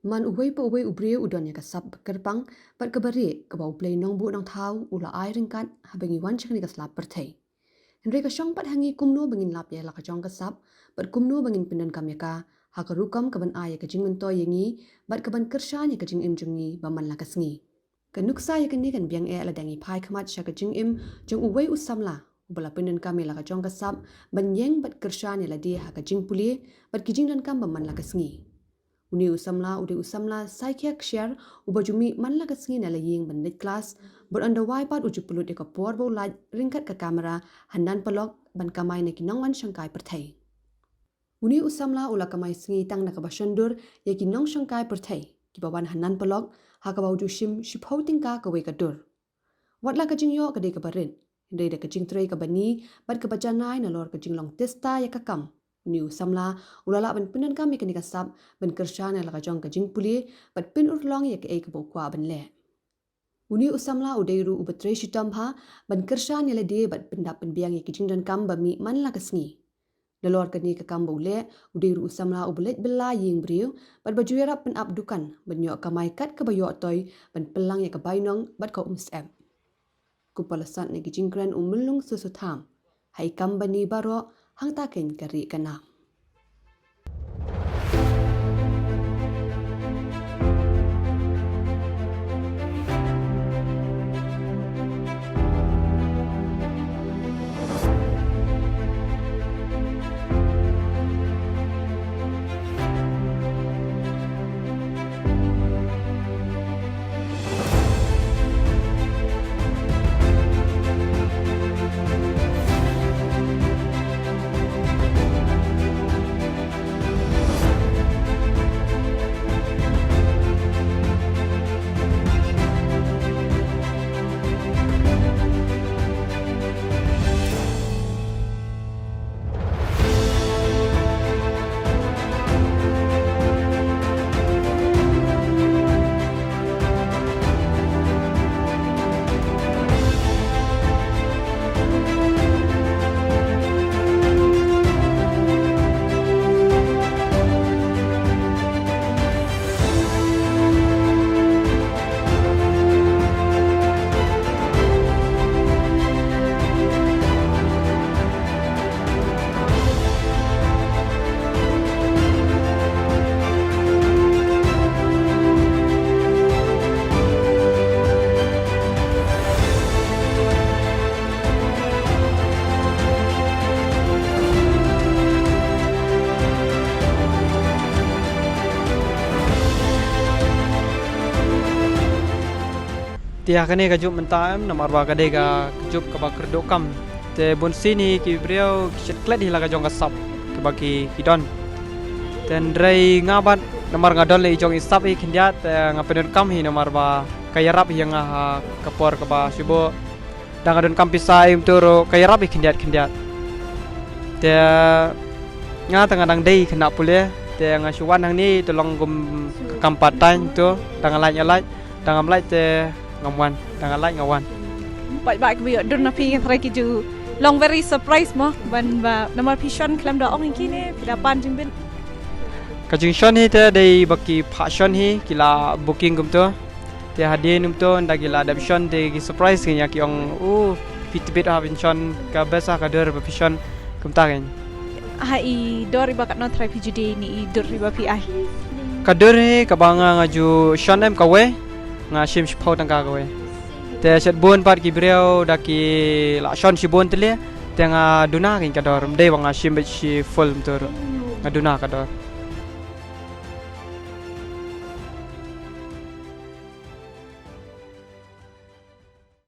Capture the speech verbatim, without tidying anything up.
Man uwei pa uwei u briew u don ïa ka sap ba kyrpang bad kaba rieh kaba U Blei Nongbuh Nongthaw u la ai ryngkat haba ngi wan sha kane ka sla pyrthei. Hynrei ka shong pat ha ngi kumno ba ngin lap ïa la ka jong ka sap bad kumno ba ngin pyndonkam ïa ka ha ka rukom kaban ai ïa ka jingmyntoi ïa ngi bad kaban kyrshan ïa ka jingim jong ngi ba man la ka sngi. Ka nuksa ïa kane kan biang eh lada ngi phai khmat sha ka jingim jong uwei u samla uba la pyndonkam ïa la ka jong ka sap ban ïeng bad kyrshan ïa lade ha ka jingpule bad ki jingdonkam ba man la ka sngi. Une u samla u dei u samla saikhia kshiar uba ju mih man la ka sngi na la ïing ban leit klas bad ynda wai pat u ju pynlut ïa ka por ba u lait ryngkat ka kamera hanan paralok ban kamai na ki nongwan shongkai pyrthei. Une u samla u la kamai sngi tang na kaba shon dur ïa ki nongshongkai pyrthei kiba wan hanan paralok ha kaba u ju shim shiphew tyngka kawei ka dur. Wat la ka jingïoh ka dei kaba rit, hynrei da ka jingtrei kaba ni bad kaba janai nalor ka jinglong tista ïa ka kam, une u samla u la lah ban pyndonkam ïa kane ka sap ban kyrshan ïa la ka jong ka jingpule bad pynurlong ïa kaei kaba u kwah ban leh. Une u samla u dei ruh uba trei shitom bha ban kyrshan ïa lade bad pyndap pynbiang ïa ki jingdonkam ba mih man la ka sngi. Nalor kane ka kam ba u leh, u dei ruh u samla uba leit bylla ïing briew bad ba ju ïarap pynap dukan ban ïoh kamai kat kaba ïoh toi ban pynlang ïa ka bainong bad ka umsyep. Kumba la sot na ki jingkren u Myllung Soso Tham, ha i kam bani baroh hangta keiñ ka rieh ka nam. Te ha kane ka jup mynta em, namar ba ka dei ka jup kaba kyrduh kam. Te bun sien hi ki briew ki shet klet hi la ka jong ka sap kaba ki, ki don. Te hynrei nga bad namar nga don la i jong i sap hi khyndiat, te nga pyndonkam hi namar ba ka ïarap hi ïa nga ha ka por kaba shu buh. Da nga donkam pisa im tu ruh ka ïarap hi khyndiat khyndiat. Te nga te nga dang dei khynnah pule, te nga shu wan hangne te long kum ka kam part time tu, da nga lait nga lait, da ngam lait te ngam wan, da nga lait nga wan. Paidbah kiba ïoh dur na phi, trai ki ju long very surprise mo ban ba namar phi shon khlem da ong ïa ki ne phi da pan jingbit. Ka jingshon hi te dei ba ki phah shon hi, ki la booking kumto. Te hadien kumto ynda ki la dep shon te ki surprise kein ïa ki, ong u phi tbit ha phin shon, ka best ha ka dur ba phi shon kumta kein. Ha i dur iba katno trai phi ju die ne i dur iba phi ai? Ka dur hi kaba nga, nga ju shon em kawei, nga shim shiphew tyngka kawei. Te shet bun pat ki briew da ki la shon shibun tylli, te nga duna kein ka dur, ym dei ba nga shim beit shi full kumto ruh. Nga duna ka dur.